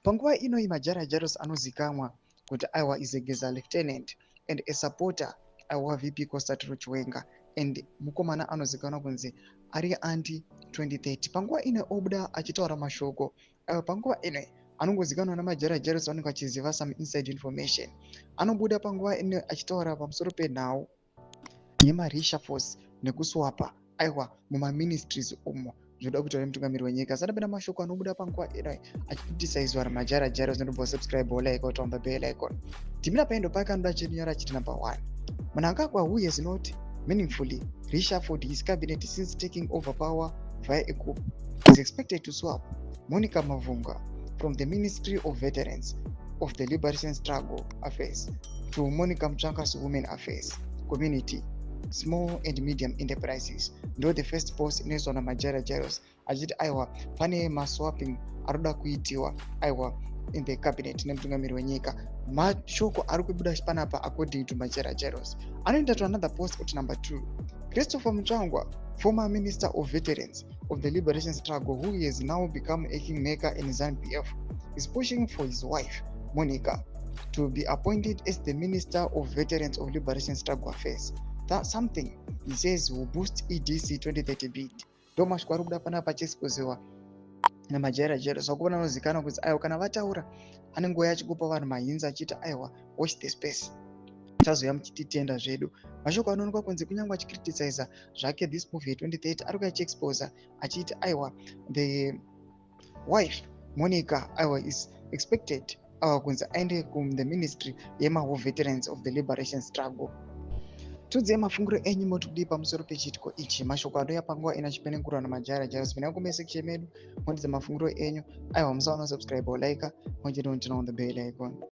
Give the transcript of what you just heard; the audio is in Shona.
Panguva ino Majaira Jairos anozikanwa kuti aiwa, is a Geza lieutenant and a supporter, aiwa, VP Constantino Chiwenga, and mukomana anozikanwa kunzi ari anti 2030. Panguva ino obuda achitaura mashoko. Aiwa, panguva ino anongozikanwa naMajaira Jairos, vanenge vachiziva some inside information. Anobuda panguva ino achitaura pamusoro penhau yemareshuffles nekuswapa, aiwa, mumaministries umo zvinoda kuitwa nemutungamiri wenyika. Sanapinda mashoko anobuda panguva ino achicriticizewa naMajaira Jairos. Nobva subscribe, like, otamba bell icon. Timira paendo pake anoda chinyora chiti number one, Mnangagwa, who has not meaningfully reshuffled his cabinet since taking over power via a coup, is expected to swap Monica Mavunga from the Ministry of Veterans of the Liberation Struggle Affairs to Monica Mutsvangwa's Women Affairs, Community, Small and Medium Enterprises. Ndo the first post inoiswa naMajaira Jairos achiti aiwa, pane maswapping arikuda kuitiwa, aiwa, in the cabinet nemutungamiri wenyika. Mashoko ari kubuda panapa according to Majaira Jairos. Anoenda to another post kuti number two, Christopher Mutsvangwa, former Minister of Veterans of the Liberation Struggle, who has now become a kingmaker in ZANU-PF, is pushing for his wife Monica to be appointed as the Minister of Veterans of Liberation Struggle Affairs. That's something he says will boost EDC 2030 bid. Ndo mashoko ari kubuda panapa achiexposiwa naMajaira Jairos. Vakuona anozikanwa kunzi aiwa, kana vataura anenge uya achikupa vanhu mahints achiti aiwa, watch the space, chazouya muchititenda zvedu. Mashoko anoonekwa kunzi kunyange achicriticiza zvake this move ye2030, ari kuya achiexposa achiti aiwa, the wife Monica, aiwa, is expected, aiwa, kunzi aende kuthe ministry yemawar veterans of the liberation struggle. Tiudzei mafungiro enyu, moti kudii pamusoro pechiitiko ichi? Mashoko anouya panguva ino achipenengurwa naMajaira Jairos. Pinai comment section medu, mondidza mafungiro enyu. Aiwa, musaona subscribe or like, mochitoturn on the bell icon.